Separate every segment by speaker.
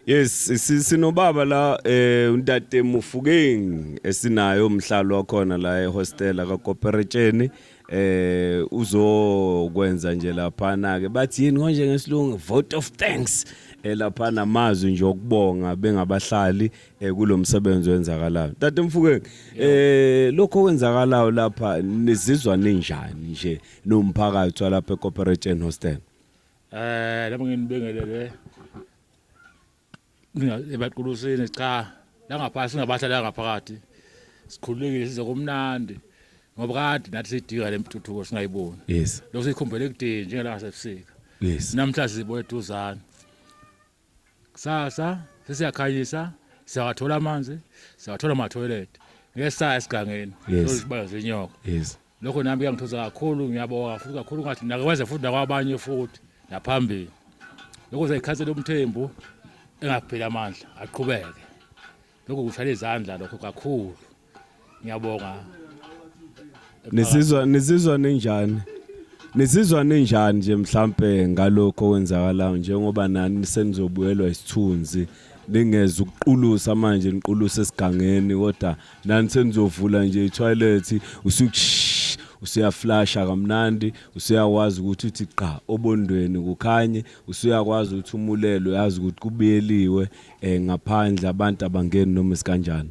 Speaker 1: Yes, sinobaba la untate Mofokeng esinayo umhlalo wakhona la ehostela kaKoperetsheni uzokwenza nje laphana ke bathi yini konje ngesilungu vote of thanks lapha namazwi nje okubonga bengabahlali kulomsebenzi wenzakalayo. Tate Mofokeng, lokho okwenzakalayo lapha nizizwa ninjani nje nomphakathi walapha eKoperetsheni hostel?
Speaker 2: Lapho nginibingelele ebaqulusini cha la ngaphansi singabahlali la ngaphakathi sikhululekile size kumnandi ngoba kade nathi sidinga le ntuthuko singayiboni. Lokho sikhumbele ekudeni njengela ngasebusika. Namhlanje sibone eduzane. Kusasa sesiyakhanyisa, siyawathola amanzi, siyawathola ama-toilet. Ngeke sisaya esigangeni, siyozibala zinyoka. Lokho nami kuyangithusa kakhulu, ngiyabonga futhi kakhulu ngathi nakwenze futhi nakwabanye futhi naphambili. Lokho seyikhansela uMthembu engapheli amandla, aqhubeke. Lokho kushayela izandla lokho kakhulu. Ngiyabonga.
Speaker 1: Nisizwa ninjani? Nisizwa ninjani nje mhlambe ngalokho okwenzakalayo njengoba nani senizobuyelwa isithunzi ningeze ukuqulusa manje niqulusa esigangeni kodwa nani senizovula nje i-toilet usuyaflasha kamnandi usuyakwazi ukuthi uthi qa obondweni kukhanye usuyakwazi ukuthi umulelo uyazi ukuthi kubuyeliwe ngaphandle abantu abangeni noma isikanjani.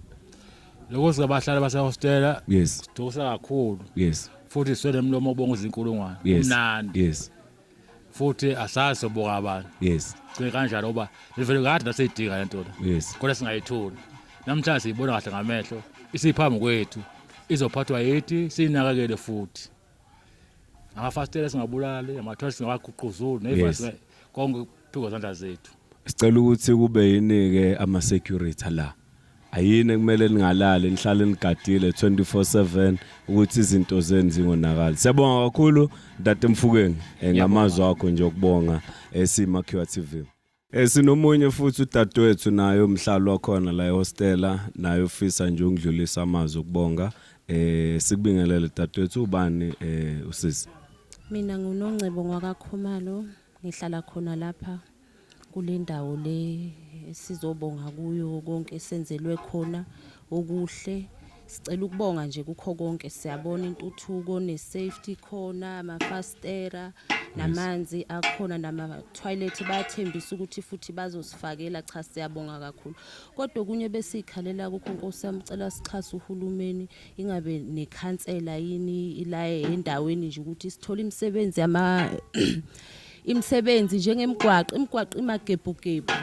Speaker 2: Lokho singabahlali basehostela sidusa kakhulu. Futhi siswele umlomo obonga izinkulungwane. Kumnandi. Futhi asazi sobonga abantu. Gcine kanjalo ngoba livele kade naseyidinga lento le. Kodwa singayitholi. Namhlanje siyibona kahle ngamehlo isiphambi kwethu. Izophathwa yithi siyinakekele futhi. Amafasitela singabulali, amathoyilethi singawaguquzuli, ney'vasi konke kuphiwe izandla zethu.
Speaker 1: Sicela ukuthi kube yini-ke ama-security la? Ayini ekumele ningalali nihlale nigadile 24/7 ukuthi izinto zenu zingonakali. Siyabonga kakhulu Ntate Mfukeng ngamazwi akho nje okubonga esimakhiwa TV. Sinomunye futhi udadewethu naye umhlali wakhona la ehostela naye ufisa nje ukudlulisa amazwi okubonga. Sikubingelele dadewethu, ubani usisi?
Speaker 3: Mina nguNongcebo ngwakaKhumalo, ngihlala khona lapha kule ndawo le esizobonga kuyo konke esenzelwe khona okuhle. Sicela ukubonga nje kukho konke, siyabona intuthuko ne-safety khona, amafastera namanzi akhona nama-toilet bayathembisa ukuthi futhi bazosifakela. Cha, siyabonga kakhulu. Kodwa okunye besikhalela kukho Nkosi yami, cela sixhase uhulumeni ingabe nekhansela yini la endaweni nje ukuthi sithole imisebenzi yama imisebenzi njengemigwaqo, imigwaqo imagebhugebhu.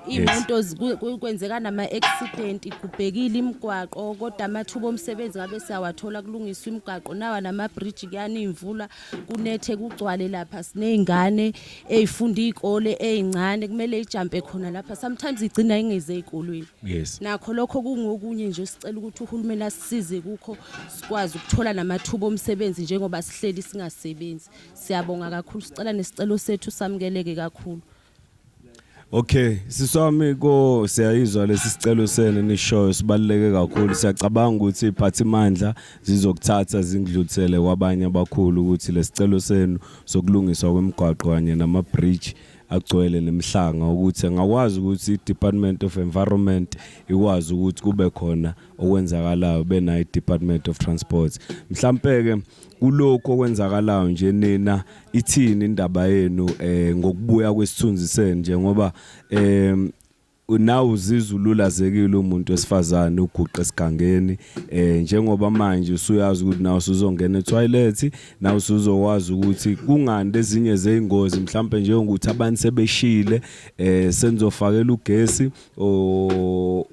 Speaker 3: Iy'moto kwenzeka nama-accident igubhekile imigwaqo kodwa amathuba omsebenzi ngabe siyawathola kulungiswa imigwaqo nawa nama-bridge kuyana iy'mvula kunethe kugcwale lapha siney'ngane ey'funda iy'kole ey'ncane kumele ijampe khona lapha sometimes igcina ingeze ey'kolweni. Nakho lokho kungokunye nje sicela ukuthi uhulumeni asisize kukho sikwazi ukuthola namathuba omsebenzi njengoba sihleli singasebenzi. Siyabonga kakhulu, sicela nesicelo sethu samukeleke kakhulu.
Speaker 1: Okay, siswami ko siyayizwa lesi sicelo senu nishoyo sibaluleke kakhulu. Siyacabanga ukuthi iphathimandla zizokuthatha zingidlulisele kwabanye abakhulu ukuthi lesicelo senu sokulungiswa kwemigwaqo kanye nama bridge agcwele nemihlanga ukuthi angakwazi ukuthi i-Department of Environment ikwazi ukuthi kube khona okwenzakalayo benayo i-Department of Transport. Mhlampe ke kulokhu okwenzakalayo nje nina ithini indaba yenu ngokubuya kwesithunzi senu njengoba nawe uzizwa ululazekile umuntu wesifazane uguqe esigangeni njengoba manje usuyazi ukuthi nawe usuzongena etoilet nawe usuzokwazi ukuthi kungani ezinye zezingozi mhlambe njengokuthi abantu sebeshile senizofakela ugesi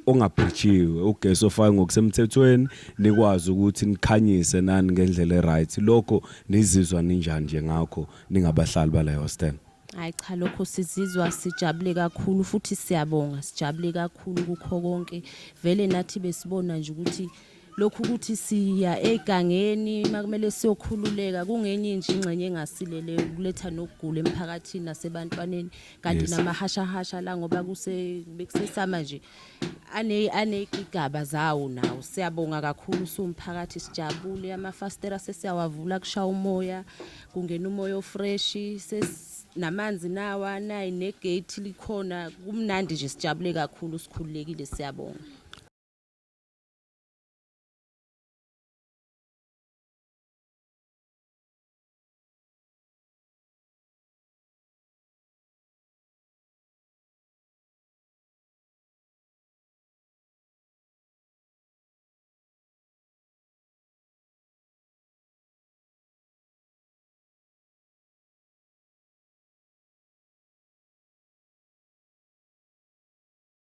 Speaker 1: ongabridgiwe ugesi ofake ngokusemthethweni nikwazi ukuthi nikhanyise nani ngendlela eright. Lokho nizizwa ninjani nje ngakho ningabahlali bala hostel?
Speaker 3: Hayi cha, lokho sizizwa sijabule kakhulu futhi siyabonga, sijabule kakhulu kukho konke. Vele nathi besibona nje ukuthi Lokhu ukuthi siya egangeni makumele siyokhululeka kungenye nje ingxenye engasilele ukuletha nokugula emphakathini nasebantwaneni kanti namahashahasha la ngoba kuse bekusesama nje ane anegigaba zawo nawo. Siyabonga kakhulu siwumphakathi, sijabule, amafastera sesiyawavula kushaya umoya, kungena umoya ofresh, namanzi nawa nayi negate likhona, kumnandi nje, sijabule kakhulu, sikhululekile, siyabonga.